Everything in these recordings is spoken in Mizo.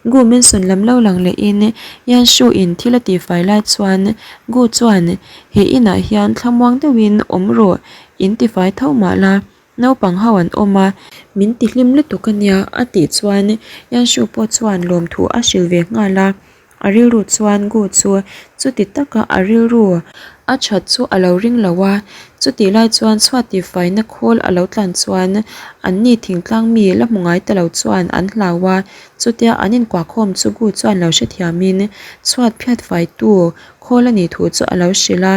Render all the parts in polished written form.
Gu Mansion lam lo lang lehin Yan Shu in thil a tihfai lai chuan Gu chuan he inah hian thlamuang deuhin awm rawh in tifai tho mah la naupang ho an awm a, min tihlim lutuk a nia a tih chuan Yan Shu pawh chuan lawmthu a hrilh ve nghal a. A rilru chuan Gu chu chuti taka a rilru a that chu a lo ring lo a, chutih lai chuan chhuat tihfaina khawl a lo tlan chuan anni thingtlang mi la hmu ngai ta lo chuan an hlau a, chutia an inkuahkhawm chu Gu chuan lo hrethiamin chhuat phiat faitu khawl a nih thu chu a lo hrilh a.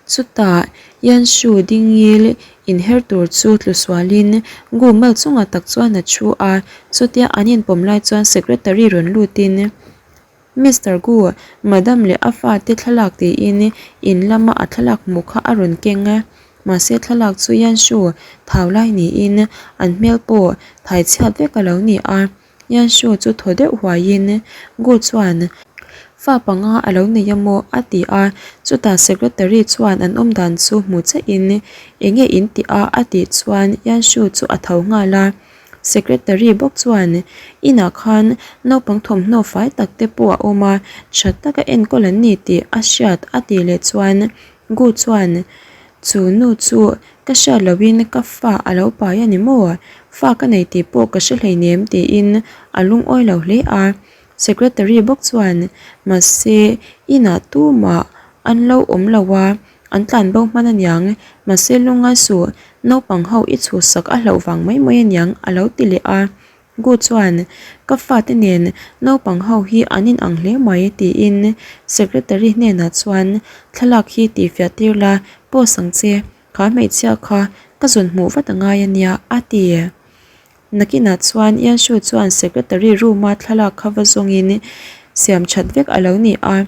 Chutah Yanshu dingil inher tur chu tlu sualin Gu mal chungah tak chuan a thu a, chutia an inpawm lai chuan secretary rawn lutin Mister Gu, Madam leh a fate thlalak tiin in lama a thlalak hmuh kha a rawn keng a, mahse thlalak chu Yanshu thau lai niin an hmel pawh thaichhiat vek a lo ni a. Yanshu chu thaw deuh huaiin Gu chuan fa panga a lo nei a maw a ti a, chutah secretary chuan an awm dan chu hmu chiahin eng nge in tih a a tih chuan Yanshu chu a tho nghal a, secretary bawk chuan inah khan naupang thawmhnaw fai tak te pawh a awm a, tha taka enkawl an ni tih a hriat a tih leh chuan Gu chuan chu nu chu Ka hriat lohin ka fa a lo pai a ni maw? Fa ka nei tih pawh ka hre hleinem tiin a lungawi lo hle a. Secretary bawk chuan, Mahse, inah tumah an lo awm lo a, an tlan bo hman aniang. Mahse, lungngai suh, naupang ho i chhuhsak a hlauh vang mai mai aniang a lo ti leh a. Gu chuan, Ka fate nen naupang ho hi an inang hle mai tiin Secretary hnenah chuan thlalak hi tihfiah tir la, post ang che, kha hmeichhia kha ka zawn hmuh vat a ngai a nia a ti. Nakinah chuan Yanshu chuan Secretary room-a thlalak kha va zawngin siam that vek a lo ni a.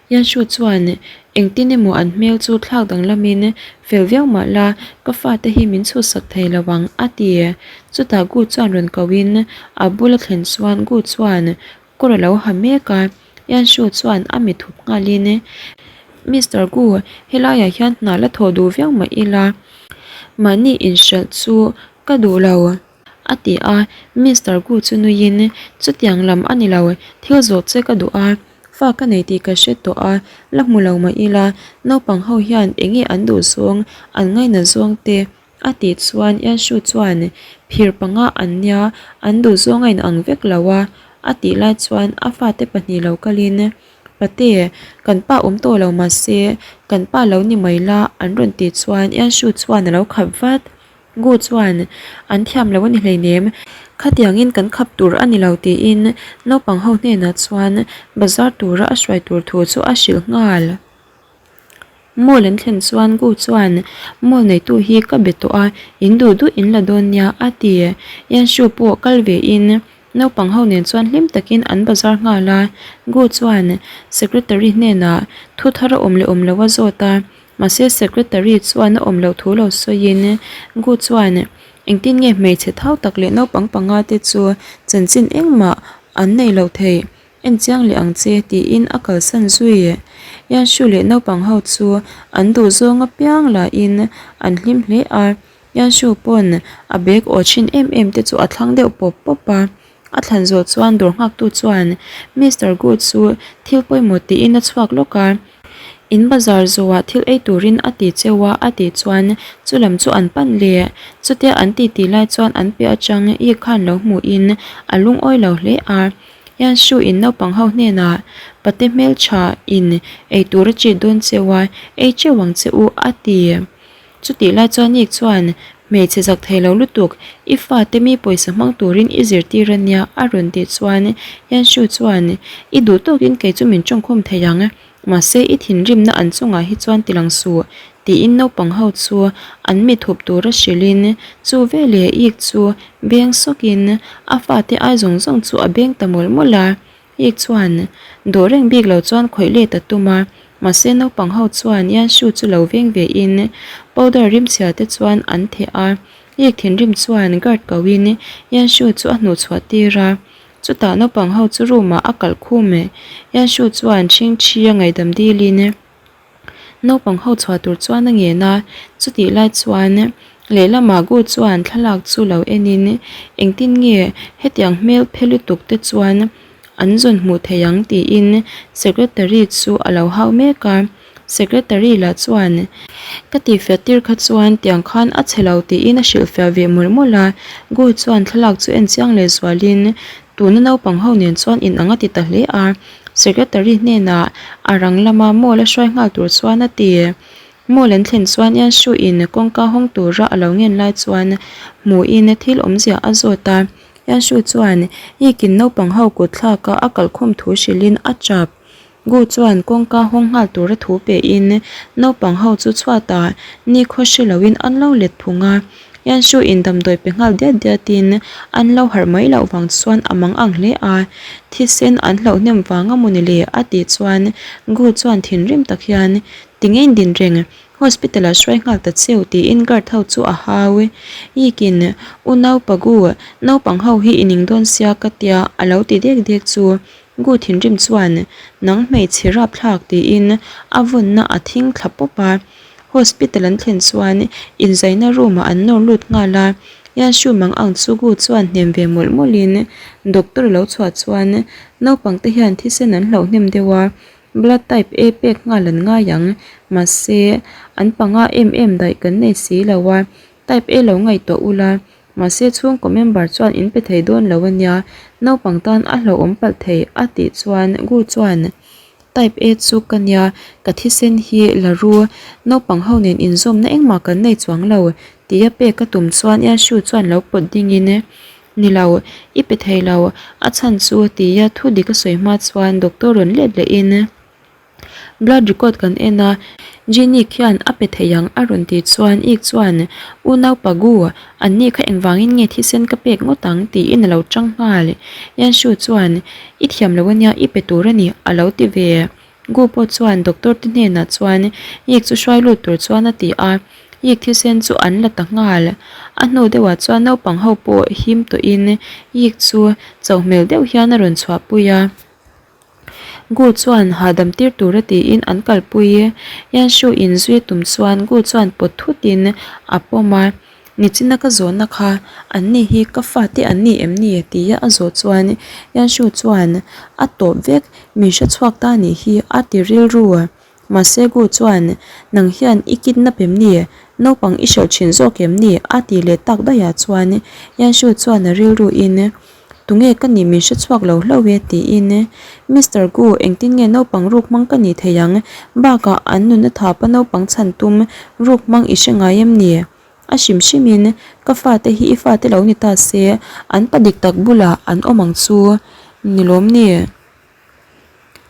Yanshu chuan engtin emaw an hmel chu thlak danglamin fel viau mah la, ka fate hi min chhuhsak thei lo ang a ti. Chutah Gu chuan rawn kohin a bula thlen chuan Gu chuan kawr a lo ha mek a, Yanshu chuan a mit hup nghalin Mister Gu, helaiah hian hna la thawh duh viau mah ila mahni inhralh chu ka duh lo. A ti a, Mister Gu chu nuiin chutiang lam a ni lo, thil zawh che ka duh a. Fa ka nei tih ka hre tawh a, la hmu lo mah ila, naupang ho hian eng nge an duh zawng, an ngaina zawng te a tih chuan Yanshu chuan phir panga an nia, an duh zawng a inang vek lo a, a tih lai chuan a fate pahnih lo kalin, Pate, kan pa awm tawh lo mahse, kan pa lo ni mai la an rawn tih chuan Yanshu chuan a lo khap vat. Gu chuan, An thiam lo a ni hleinem, khatiangin kan khap tur a ni lo tiin naupang ho hnenah chuan bazar tura a hruai tur thu chu a hrilh nghal. Mall an thlen chuan Gu chuan, Mall neitu hi ka be tawh a, in duh duh in la dawn nia a ti. Yanshu pawh kal vein naupang ho nen chuan hlim takin an bazar nghal a. Gu chuan secretary hnenah thu thar a awm leh awm lo a zawt a. Mahse secretary chuan a awm loh thu lo sawiin Gu chuan engtin nge hmeichhe thau tak leh naupang panga te chu chanchin engmah an nei lo thei en chiang leh ang che tiin a kalsan zui. Yanshu leh naupang ho chu an duh zawng apiang lahin an hlim hle a, Yanshu pawn a bag aw thin em em te chu a thlang deuh pawp pawp a. A thlan zawh chuan dawr nghaktu chuan Mister Gu chu thil pawimawh tiin a chhuak lawk a. In bazar zawhah thil ei turin a ti cheu a a tih chuan chu lam chu an pan leh. Chutia an titi lai chuan an piah atang Yi khan lo hmuhin a lungawi lo hle a. Yanshu in naupang ho hnenah Pate hmeltha in ei tur a chit dawn cheu a, ei cheu ang che u a ti. Chutih lai chuan Nick chuan, Hmeichhe zak thei lo lutuk, i fate mi pawisa hmang turin i zirtir a nia a rawn tih chuan Yanshu chuan, I duh tawkin kei chu min tawngkhawm thei ang, mahse i thinrimna an chungah hi chuan ti lang suh tiin naupang ho chu an mit hup tura hrilhin chu veleh Ik chu beng sawkin a fate ai zawng zawng chu a beng ta mawlh mawlh a. Ik chuan dawh reng bik lo chuan khawih let a tum a, mahse naupang ho chuan Yanshu chu lo veng ve in powder rimchhia te chuan an theh a, Ik thinrim chuan guard ko in Yanshu chu a hnuhchhuah tir a, chutah naupang ho chu room ah a kalh khum. Yanshu chuan Chhingchhi a ngaihdam dil in. Naupang ho chhuah tur chuan a ngen a, chutih lai chuan lehlamah Gu chuan thlalak chu lo enin engtin nge hetiang hmel phe lutuk te chuan An zawn hmuh thei ang tiin secretary chu a lo hau mek a, secretary lah chuan ka tihfiah tir kha chuan tiang khan a chhe lo tiin a hrilhfiah ve mawlh mawlh a, Gu chuan thlalak chu en chiang leh zualin tuna naupang ho nen chuan inang a ti ta hle a, secretary hnenah a rang lama mall a hruai nghal tur chuan a ti. Mall an thlen chuan Yanshu in kawngka hawng tura a lo ngen lai chuan hmuhin thil awmzia a zawt a. Yanshu chuan Yikin naupang ho kut thlaka a kalkhawm thu hrilhin a tap. Gu chuan kawngka hawng nghal tura thu pehin naupang ho chu chhuatah nikhaw hre loin an lo let phung a. Yanshu in damdawi pe nghal diat diatin an lo harh mai loh vang chuan a mang ang hle a. Thisen an hlauh hnem vang a mawni le a tih chuan Gu chuan thinrim tak hian Tinge in din reng? Hospital ah hruai nghal ta cheu tiin guard ho chu a hau. Yikin, U naupa Gu, naupang ho hi i ning dawn sia ka tia a lo ti dek dek chu Gu thinrim chuan, Nang hmeichhe rapthlak tiin a vawnna a thing thla pawp a. Hospital an thlen chuan inzaina room ah an nawr lut nghal a. Yanshu mang ang chu Gu chuan hnem ve mawlh mawlhin doctor lo chhuah chuan naupang te hian thisen an hlauh hnem deuh a, Blood type A pek nghal an ngai ang, mahse an panga em em daih kan nei si lo a, type A lo ngaihtuah ula, mahse chhungkaw member chuan in pe thei dawn lo a nia, naupang tan a hlauhawm palh thei a tih chuan Gu chuan Type A chu ka nia, ka thisen hi la ru, naupang ho nen inzawmna engmah kan nei chuang lo tia pek a tum chuan Yanshu chuan lo pawt dingin Ni lo, i pe thei lo, a chhan chu tia thu dik a sawi hma chuan doctor rawn let lehin blood record kan en a, Jenny khian a pe thei ang a rawn tih chuan Ik chuan unau Pagu, an ni kha engvangin nge thisen ka pek ngawt ang tiin a lo chang nghal. Yanshu chuan i thiam lo ania i pe tur a ni a lo ti ve. Gu pawh chuan doctor te hnenah chuan Yik chu hruai lut tur chuan a ti a, Yik thisen chu an la ta nghal. A hnu deuhah chuan naupang ho pawh him tawhin Yik chu chauh hmel deuh hian a rawn chhuahpui a. Gu chuan hahdam tir tura tiin an kalpui. Yanshu in zui tum chuan Gu chuan pawt thutin a pawm a. Nichina ka zawhna kha an ni hi ka fate an ni em ni? tia a zawh chuan Yanshu chuan a tawp vek, min hre chhuak ta nih hi a ti rilru. Mahse Gu chuan nang hian i kidnap em ni? Naupang i hralh thin zawk em ni? a ti leh tak daihah chuan Yanshu chuan a rilru in Tunge ka nih min hre chhuak lo hlauh e tiin Mister Gu engtin nge naupang ruk hmang ka nih thei ang? Bakah an nuna thapa naupang chhan tum ruk hmang i hre ngai em ni? A hrim hrimin ka fate hi i fate lo ni ta se an pa dik tak bulah an awm ang chu ni lawm ni?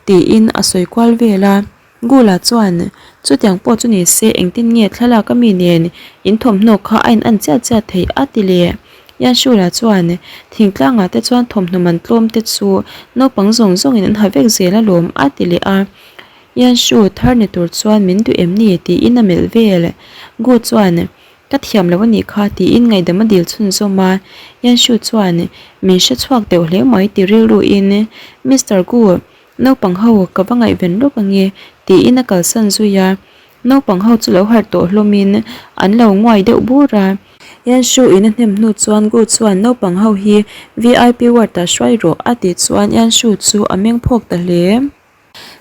Tiin a sawi kual vel a. Gula chuan chutiang pawh chu ni se engtin nge thlalak a mi nen in thawmhnaw kha a in an chiat chiat theih a ti leh. Yanshula chuan thingtlangah te chuan thawmhnaw man tlawm te chu naupang zawng zawngin an ha vek zel alawm a ti leh a. Yanshu thar ni tur chuan min duh em ni? tiin a melh vel. Gu chuan, Ka thiam lo a nih kha tiin ngaihdam a dil chhunzawm a. Yanshu chuan, Min hre chhuak deuh hle mai ti rilruin, Mister Gu, naupang ho ka va ngaihven lawk ange tiin a kalsan zui a. Naupang ho chu lo harh tawh hlawmin an lo nguai deuh bur a. Yanshu in a hnem hnu chuan Gu chuan naupang ho hi VIP ward ah hruai rawh a tih chuan Yanshu chu a meng phawk ta hle.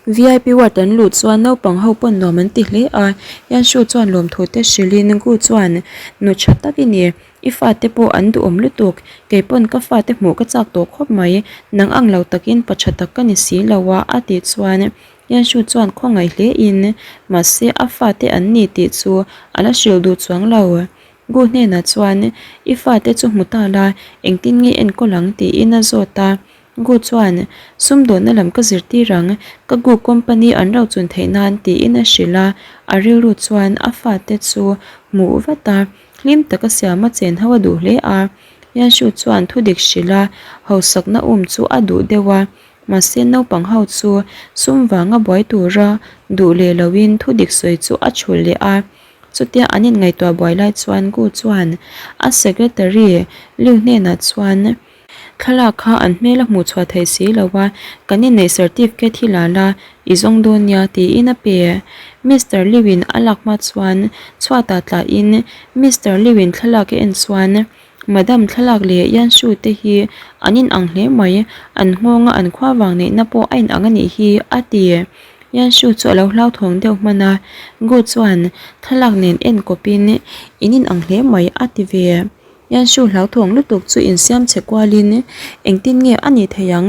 VIP ward an luh chuan naupang ho pawn nuam an ti hle a, Yanshu chuan lawmthu te hrilhin Gu chuan nu tha tak i ni, i fate pawh an duhawm lutuk, kei pawn ka fate hmuh ka chak tawh khawp mai, nang ang lo takin pa tha tak ka ni si lo a a tih chuan Yanshu chuan khawngaih hle in mahse a fate an ni tih chu a la hrilh duh chuang lo. Gu hnenah chuan i fate chu hmu ta la, engtin nge enkawl ang tiin a zawt a. Gu chuan, Sumdawnna lam ka zirtir ang, ka Gu company an ro chun theih nan tiin a hrilh a, a rilru chuan a fate chu hmuh vat a, hlim taka siama chen ho a duh hle a. Yanshu chuan thudik hrilh a, hausakna um chu a duh deuh a, mahse naupang ho chu sum vanga buai tura duh leh loin thudik sawi chu a chhulh leh a. Chutia an inngaihtuah buai lai chuan Gu chuan a secretary Liu hnenah chuan, Thlalak kha an hmel a hmuh chhuah theih si lo a, kan inneih certificate hi la la, i zawng dawn nia tiin a pe. Mister Liu-in a lak hma chuan chhuatah tlahin Mister Liu-in thlalak a en chuan Madam thlalak leh Yanshu te hi an inang hle mai, an nghawnga an khua vang neihna pawh a inang a nih hi, a ti. Yanshu chu a lo hlauthawng deuh hman a, Gu chuan thlalak nen en kawpin in inang hle mai, a ti ve. Yanshu hlauthawng lutuk chu insiam chhe kualin engtin nge a nih theih ang?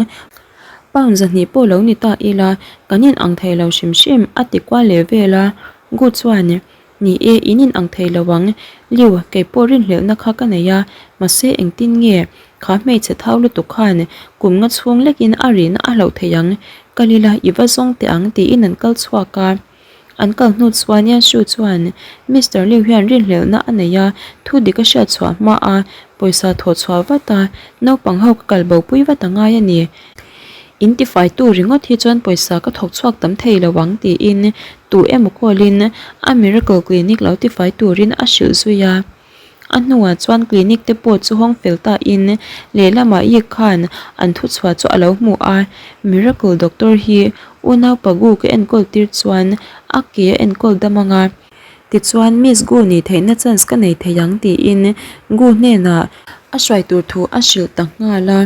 Pound 200 pawh lo ni ta ila, kan inang thei lo hrim hrim, a ti kual leh vel a. Gu chuan Ni e, in in ang thei lo ang. Liu, kei pawh rinhlelhna kha ka nei a, mahse engtin nge kha hmeichhe thau lutuk khan kum nga chhung lekin a rihna a hlauh thei ang. Kal ila, i va zawng teh ang tiin an kal chhuak a. An kal hnu chuan Yanshu chuan Mister Liu hian rinhlelhna a nei a, thu dik a hriat chhuah hma a, pawisa thawh chhuah vat a, naupang ho ka kal bo pui vat a ngai a ni. In tifaitu ringawt hi chuan pawisa ka thawk chhuak tam thei lo ang tiin tu emaw call-in a Miracle Clinic lo tifai turin a hrilh zui a. A hnuah chuan clinic te pawh chu hawng fel tain lehlamah Yik khan an thuchhuah chu a lo hmu a, Miracle Doctor hi unau Pagu ka enkawl tir chuan a ke a enkawl dam ang a, tichuan Miss Gu nih theihna chance ka nei thei ang tiin Gu hnenah a hruai tur thu a hrilh ta nghal a.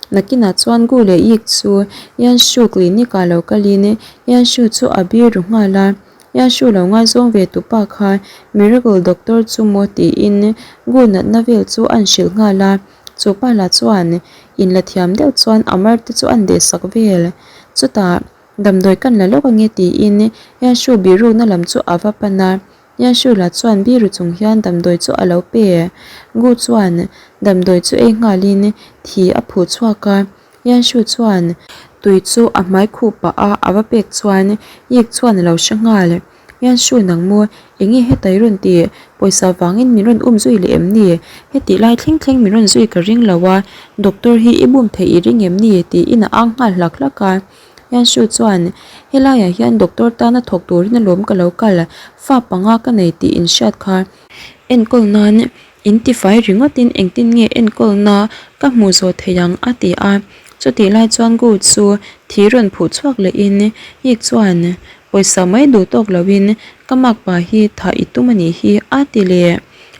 Nakinah chuan Gu leh Yik chu Yanshu clinic ah lo kalin Yanshu chu a bir ru nghal a, Yanshu lo ngaizawng ve tu pa kha Miracle Doctor chu maw tiin Gu natna vel chu an hrilh nghal a, chu pa lah chuan inla thiam deuh chuan a mar te chu an deh sak vel. Chutah damdawi kan la lawk ange tiin Yanshu birukna lam chu a va pan a, Yashula chuan biru chung hian damdawi chu a lo pe. Gu chuan damdawi chu ei nghalin thi a phuh chhuak a. Yashu chuan tui chu a hmai khuh pah a, a va pek chuan Yik chuan a lo hre nghal. Yashu nang maw, enge heta i rawn ti? Pawisa vangin min rawn um zui leh em ni? Heti lai thleng thleng min rawn zui ka ring lo a, doctor hi i bum theih i ring em ni? tiin a ang nghal hlak hlak a. Yanshu chuan, Helaiah hian doctor tana thawk turin alawm ka lo kal, fa panga ka nei tih in hriat kha. Enkawl nan in tifai ringawtin engtin nge enkawlna ka hmuh zawh theih ang a ti a. Chutih lai chuan Gu chu thi rawn phuh chhuak lehin Yik chuan, Pawisa mai duh tawk loin ka makpa hi thah i tum a nih hi a ti leh.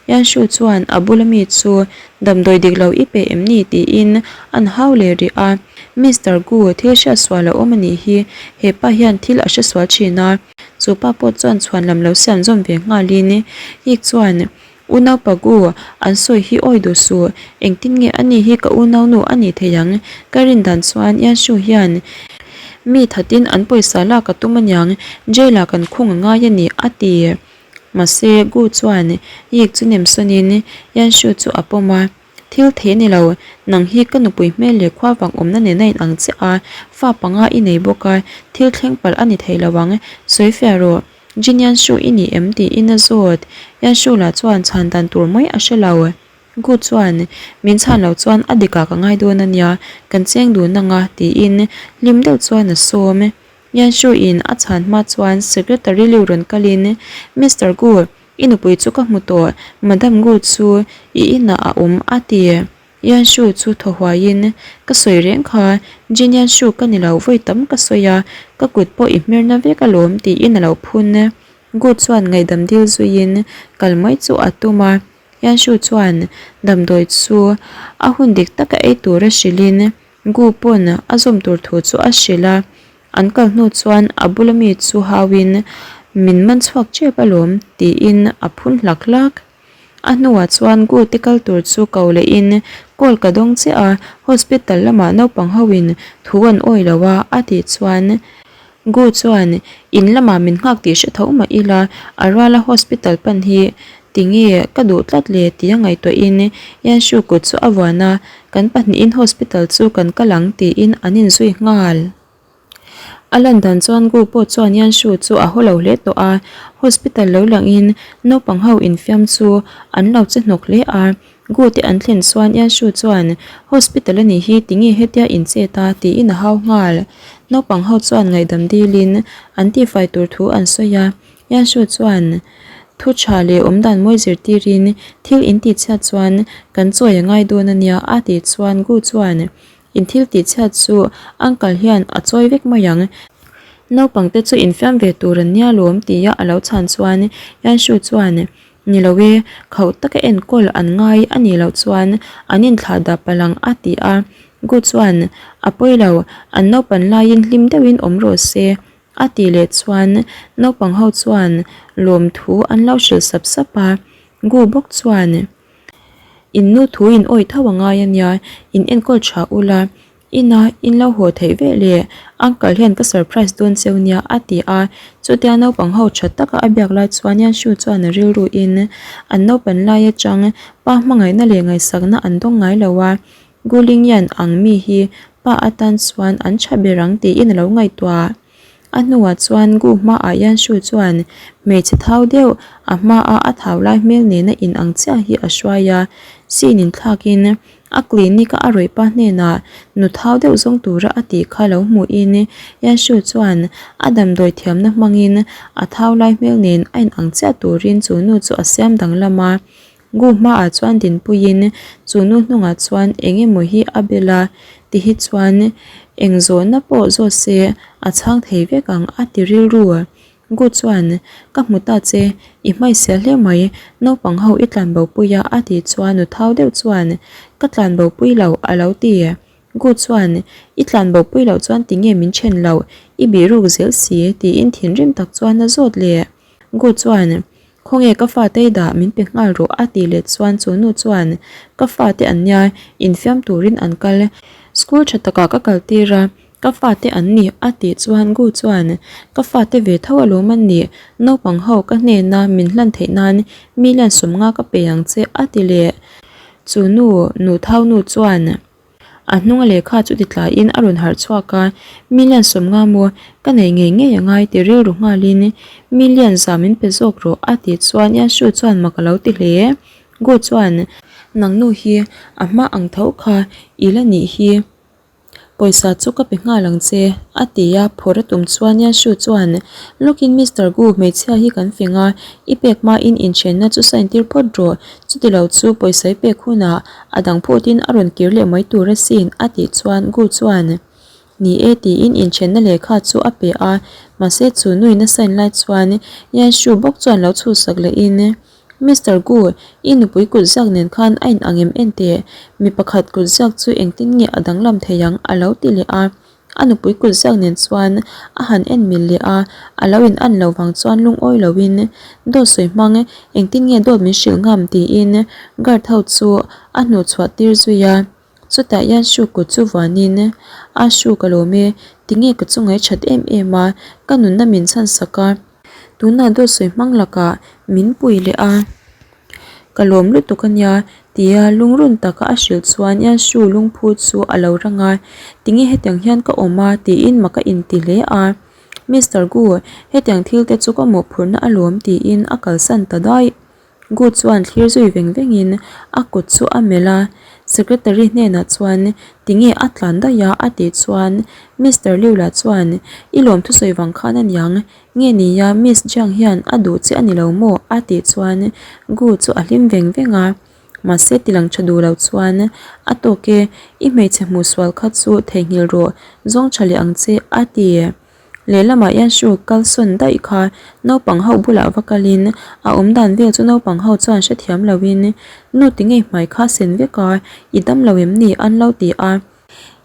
Yanshu chuan a bula mi chu damdawi dik lo i pe em ni tiin an hau leh rih a. Mister Gu, thil hriat sual a awm a nih hi, he pa hian thil a hre sual thin a. Chu pa pawh chuan chhuan lam lo siam zawm ve nghalin Yik chuan, Unaupa Gu, an sawi hi awi duh suh, engtin nge ani hi ka unaunu a nih thei ang? Ka rin dan chuan Yanshu hian mi thatin an pawisa lak a tum aniang, jail ah kan khung a ngai a ni, a ti. Mahse, Gu chuan Yik chu nem sawnin Yanshu chu a pawm a, Thil thei a ni lo, nang hi ka nupui hmel leh khua vang awmna nen a inang chiah a, fa panga i nei bawk a, thil thleng palh a ni thei lo ang, sawi fiah rawh, Jin Yanshu i ni em? tiin a zawt. Yanshu lah chuan chhan dan tur mai a hre lo. Gu chuan, Min chhan loh chuan a dikah ka ngai dawn a nia, kan cheng dun ang a, tiin hlim deuh chuan a sawm. Yanshu in a chhan hma chuan Secretary Liu rawn kalin, Mister Gu, i nupui chu ka hmu tawh, Madam Gu chu i inah a awm a ti. Yanshu chu thaw huaiin, Ka sawi reng kha, Jin Yanshu ka ni lo vawi tam ka sawi a, ka kut pawh i hmerna vek alawm tiin a lo phun. Gu chuan ngaihdam dil zuiin kal mai chu a tum a, Yanshu chuan damdawi chu a hun dik taka ei tura hrilhin, Gu pawn a zawm tur thu chu a hrilh a, an kal hnu chuan a bula mi chu hauin min man chhuak tep alawm tiin a phun hlak hlak. A hnuah chuan Gu te kal tur chu ko lehin call ka dawng chiah a, hospital lamah naupang hoin thu an awi lo a a tih chuan Gu chuan in lamah min nghak tih hre tho mah ila a ruala hospital pan hi tinge ka duh tlat le tia ngaihtuahin Yanshu kut chu a vuan a, kan pahnihin hospital chu kan kal ang tiin an inzui nghal. A lan dan chuan Gu pawh chuan Yanshu chu a haw lo hle tawh a, hospital lo langin naupang ho infiam chu an lo che hnawk hle a, Gu te an thlen chuan Yanshu chuan, Hospital a nih hi, tinge hetia in chet a? tiin a hau nghal. Naupang ho chuan ngaihdam dilin an tihfai tur thu an sawi a. Yanshu chuan, Thu tha leh awmdan mawi zirtirin thil in tihchhiat chuan kan chawi a ngai dawn a nia a tih chuan Gu chuan, In thil tihchhiat chu uncle hian a chawi vek mai ang. Naupang te chu infiam ve tur an nia lawm tia a lo chhan chuan Yanshu chuan, Ni lo e, khauh taka enkawl an ngai a nih loh chuan an inthlah dah palh ang a ti a. Gu chuan, A pawi lo, an naupan laiin hlim deuhin awm rawh se a tih leh chuan naupang ho chuan lawmthu an lo hrilh sap sap a. Gu bawk chuan, In nu thu in awih tho a ngai a nia, in enkawl tha ula, Ina in lo haw theih veh le, uncle hian ka surprise dawn cheu nia a ti a, chutia naupang ho tha taka a biak lai chuan Yanshu chuan a rilru in an naupan lai atang pa hmangaihna leh ngaihsakna an dawng ngai lo a, Gulingyan ang mi hi pa atan chuan an tha ber ang tiin a lo ngaihtuah. A hnuah chuan Gu hmaah Yanshu chuan hmeichhe thau deuh a hmaa a thau lai hmel nena in ang chiah hi a hruai a, scene in thlakin a clinic a a rawih pa hnenah nu thau deuh zawng tura a tih kha lo hmuhin Yanshu chuan a damdawi thiamna hmangin a thau lai hmel nen a in ang chiah turin chu nu chu a siam danglam a. Gu hmaah chuan dinpuiin chu nu hnungah chuan eng emaw hi a bel a, ti hi chuan eng zawhna pawh zawt se a chhang thei vek ang a ti rilru. Gu chuan, Ka hmu ta che, i hmaihsial hle mai, naupang ho i tlanbo pui a a tih chuan nu thau deuh chuan, Ka tlanbo pui lo a lo ti. Gu chuan, I tlanbo pui loh chuan tinge min then loh, i bihruk zel si tiin thinrim tak chuan a zawt leh. Gu chuan, Khawnge ka fate i dah min pe nghal rawh a tih let chuan chu nu chuan ka fate an nia infiam turin an kal school tha takah ka kal tir a ka fate an ni a tih chuan Gu chuan ka fate ve tho alawm an nih naupang ho ka hnena min hlan theih nan million 50 ka pe ang che a ti leh chu nu nu thau nu chuan. A hnunga lehkha chu ti tlaiin a rawn harh chhuak a, Million 50 maw, ka nei ngei ngei a ngai ti rilru nghalin Million 100 min pe zawk rawh a tih chuan Yanshu chuan mak a lo ti hle. Gu chuan, Nang nu hi a hma ang tho kha i la nih hi, pawisa chu ka pe nghal ang che a ti a, phawrh a tum chuan Yanshu chuan, Lawkin Mister Gu hmeichhia hi kan fing a, i pek hmain inthenna chu sign tir phawt rawh, chutilo chu pawisa i pek hunah A dang phutin a rawn kir leh mai tur asin a tih chuan Gu chuan Ni e tiin inthenna lehkha chu a pe a, mahse chu nuin a sign lai chuan Yan Shu bawk chuan lo chhuhsak lehin Mister Gu, i nupui kut ziak nen khan a in ang em en teh, mi pakhat kut ziak chu engtin nge a danglam thei ang a lo ti leh a. A nupui kut ziak nen chuan a han en mil leh a, a lo in an lo vang chuan lungawi loin dawt sawi hmang engtin nge dawt min hrilh ngam tiin guard ho chu a hnuh chhuah tir zui a. Chutah hian hru kut chu vuanin a hru ka lawm e, tinge ka chu ngaihchat em em a, ka nunna min chhan sak a, tunah dawt sawi hmang lakah min pui leh a. Ka lawm lutuk a nia, tia lungrun taka a hrilh chuan Yanshu lungphu chu a lo rang a, Tinge hetiang hian ka awm a? tiin mak a inti hle a. Mister Gu, hetiang thil te chu ka mawhphurhna a lawm tiin a kalsan ta daih. Gu chuan thlir zui veng vengin a kut chu a melh a, Secretary hnenah chuan tinge a tlan daih a? a tih chuan Mister Liu lah chuan I lawm thusawi vang khan a niang, Nge nia Miss Jiang hian a duh che a ni lo maw? a tih chuan Gu chu a hlim veng veng a, mahse tilang tha duh lo chuan a tawk e, i hmeichhe hmuh sual kha chu theihnghilh rawh, zawng tha leh ang che a ti. Lehlamah Yanshu kal sawn daih kha naupang ho bulah va kalin a awm dan vel chu naupang ho chuan hrethiam loin nu ti ngei hmai kha sen vek a, i dam lo em ni an lo ti a.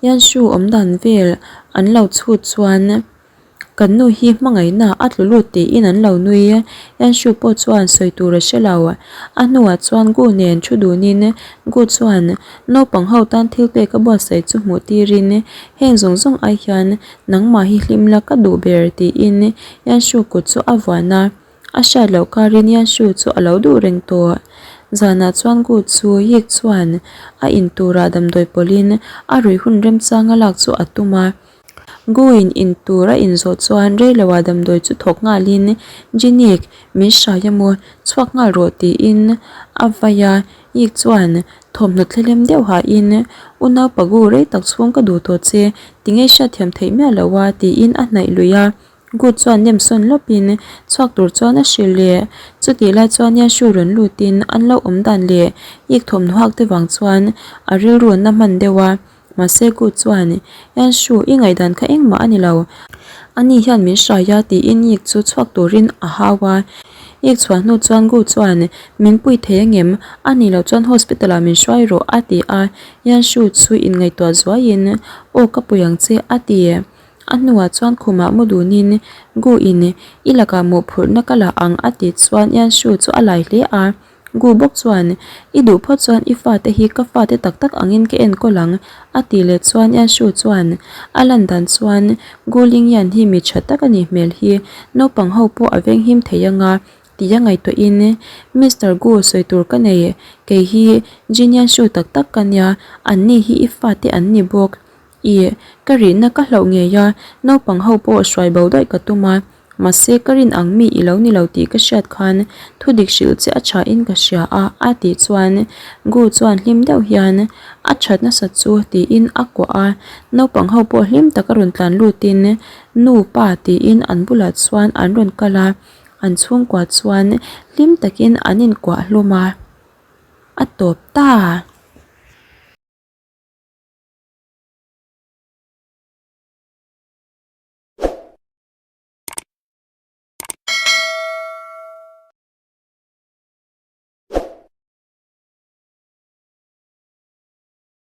Yanshu awm dan vel an lo chhut chuan Kan nu hi hmangaihna a tlu lut tiin an lo nui. Yanshu pawh chuan sawi tur a hre lo. A hnuah chuan Gu nen thu dunin Gu chuan naupang ho tan thil pek a buatsaih chu hmuh tirin heng zawng zawng ai hian nangmah hi hlim la ka duh ber tiin Yanshu kut chu a vuan a. A hriat loh karin Yanshu chu a lo duh reng tawh. Zanah chuan Gu chu Yik chuan a in turah damdawi pawlhin a ruih hun remchanga lak chu a tum a. Guin in tur a inzawh chuan reiloah damdawi chu thawk nghalin Jinik min hrai a maw chhuak nghal rawh tiin a vai a, Yik chuan thawmhnaw thlelem deuh hahin U naupa Gu rei tak chhung ka duh tawh che tinge hriatthiam theih miah lo a tiin a hnaih lui a, Gu chuan nem sawn lawpin chhuak tur chuan a hrilh leh chutih lai chuan Yashu rawn lutin an lo awm dan leh Yik thawmhnaw hak te vang chuan a rilru an la hman deuh a. Mahse Gu chuan, Yanshu, i ngaihdan kha engmah a ni lo. Ani hian min hrai a, tiin Yik chu chhuak turin a hau a. Ik chhuah hnu chuan Gu chuan, Min pui thei angem? A nih loh chuan hospital ah min hruai rawh, a ti a. Yan Shu chu inngaihtuah zuaiin, Aw ka pui ang che, a ti. A hnuah chuan khumah mu dunin, Gu in i lakah mawhphurhna ka la ang, a tih chuan Yan Shu chu a lai hle a. Gu bawk chuan, I duh phawt chuan i fate hi ka fate tak tak angin ka enkawl ang, a tih leh chuan Yan Shu chuan, A lan dan chuan Gu Ling Yan hi mi tha tak a nih hmel hi, naupang ho pawh a venghim thei anga tia ngaihtuahin, Mister Gu sawi tur ka nei, kei hi Jin Yan Shu tak tak ka nia, anni hi i fate an ni bawk. Ih, ka rihna ka hlauh ngei a, naupang ho pawh hruai bo daih ka tum a, mahse ka rin ang mi i lo ni lo tih ka hriat khan thu dik hrilh che a tha in ka hria a, a tih chuan Gu chuan hlim deuh hian a that nasat chu tiin a kuah a, naupang ho pawh hlim tak a rawn tlan lutin nu pa tiin an bulah chuan an rawn kal a, an chhungkua chuan hlim takin an inkuah hlawm a, a tawp ta.